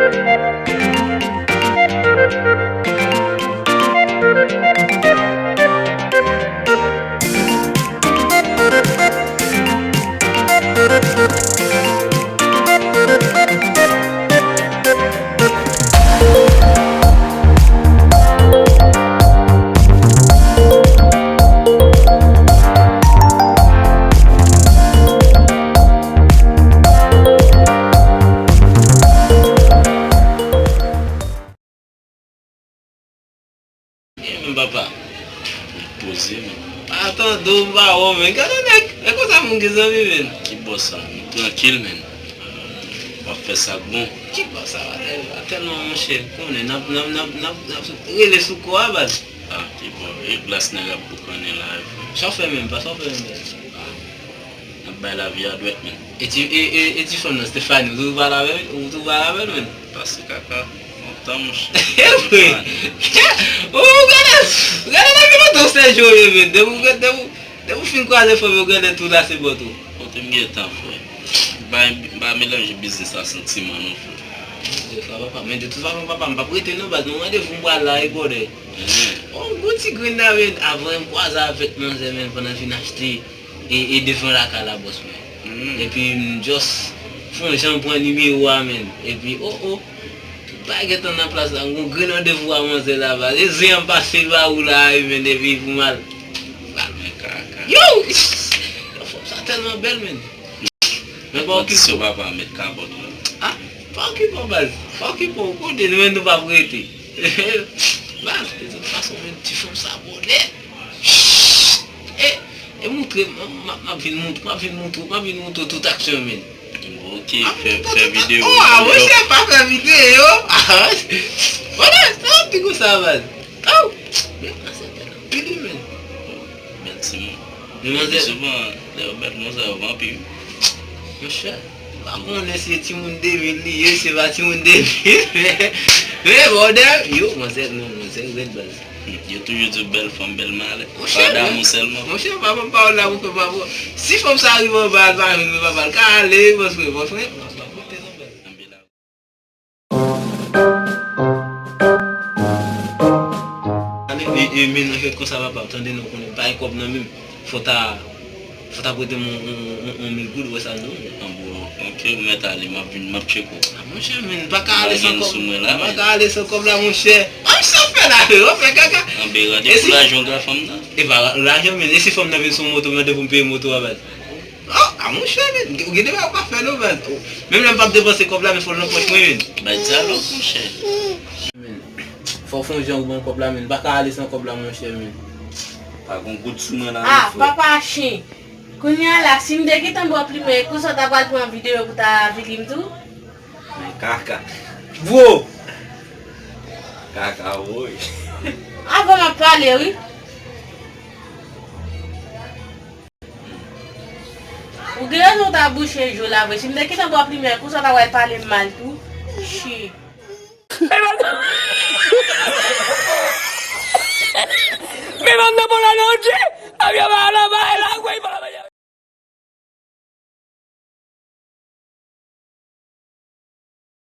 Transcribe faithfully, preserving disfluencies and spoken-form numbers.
E men papa. Poze men. Pa tande w, m pa wè w men. Gade nèg, e konsa moun gen zanmi men. Ki bò sa? M trankil men. W ap fè sa k bon. Ki bò sa? W a tèl-, w a tèlman monchè. Konnen n ap, n ap, n ap, n ap, n ap rele sou kò a baz. Ah, ki bò. E glas nèg ap boukannen la. Sa w fè menm, pa sa w fè menm. N ap bay lavi a dwèt men. E ti, e, e, e ti fanm nan, Stephanie, ou toujou pale avè l? Ou toujou pale avè l men? Pase kaka. Lontan monchè. E vre. Ou gade, gade nan ki lontan w sèje w ye men. Depi w, depi w, depi w fin kwaze fanm yo gade tou la se bò tou. Kote m gentan frè. M pa, m pa melanje biznis a santiman non frè. De fwa papa, men de tout fason papa, m p ap rete non baz, nan randevou m pral la e bòdè. On gwo ti grenn la men, avan m kwaze avèk manzè men, pandan vin achte e, e devan lakay la bòs mwen. Epi m just fè yon jan pran nimewo a men. Epi o o, tout bagay gentan nan plas la, m gon grenn randevou a manzè la baz. E zen an m pase ba ou la wi men, epi pou m al. Yo! Yo, fanm sa tèlman bèl men. Men pa okipe w. Kondisyon papa met kapòt la. Ah, pa okipe w baz. Pa okipe w, kote nou menm nou p ap rete. Baz, de tout fason men ti fanm sa bòdè. E, e moutre, m, m, m ap vin moutre, m ap vin moutre, m ap vin moutre w tout aksyon men. Ok, fè, fè videyo. Oh, a monchè, pa fè videyo. Ah, wala, sa ap pi konsa baz. Oh, men panse bèl anpil wi men. Bèl timoun. Men manzè. Epi souvan, lè yo bèl konsa, yo vanpi wi. Monchè, m pa konnen si se timoun de mil li ye, si se pa timoun de mil, men, men bòdè, yo, manzè, non, manzè rèd baz. Hmm, yo toujou di bèl fanm, bèl malè. Monchè, pa damou sèlman. Monchè, pa ban m pawòl la pou fè pa bon. Si fanm sa rive anba a, l pa jwenn men papa, l ka ale wi, bòs mwen, bòs mwen. Anbe la. E, e, men nan kèk konsa papa, tande non, konnen m pa gen kòb nan men m. Fò ta, fò ta prete m yon, yon, yon, yon mil goud, ou wè sa m di w. An bon, ok, ou mèt ale, m ap vin, m ap tcheke w. Ah, monchè, men m pa ka ale san kòb. M pa ka ale san kòb la, monchè. Ah, sa fè la, w ap fè kaka. Anbe randevou lajan w ka fanm nan. E pa lajan, men, e si fanm nan vin sou moto, mande pou m peye moto a baz. Oh, a monchè, men, ou gen de bagay ou ka fè non, baz. Menm lè m p ap depanse kòb la, men fò l nan pòch mwen, men. Bay dyalòg, monchè. Men, fò w fè yon jan ou ban m kòb la, men. M pa ka ale san kòb la, monchè, men. Pa gon goud sou mwen la, non, frè. Ah, papa chen. Kounye a la, si m te gentan bò plimè, konsa w ta pral pran videyo pou ta avili m tou? Men kaka. Bro! Kaka, woy. Avan m ap pale, wi. Ou gen rezon w ta bouche je w la vre. Si m te gentan bò plimè, konsa w ta pral pale m mal tou. Shit. Men bann nan bon la nan je. Avyon pa la ba la, woy, pa la.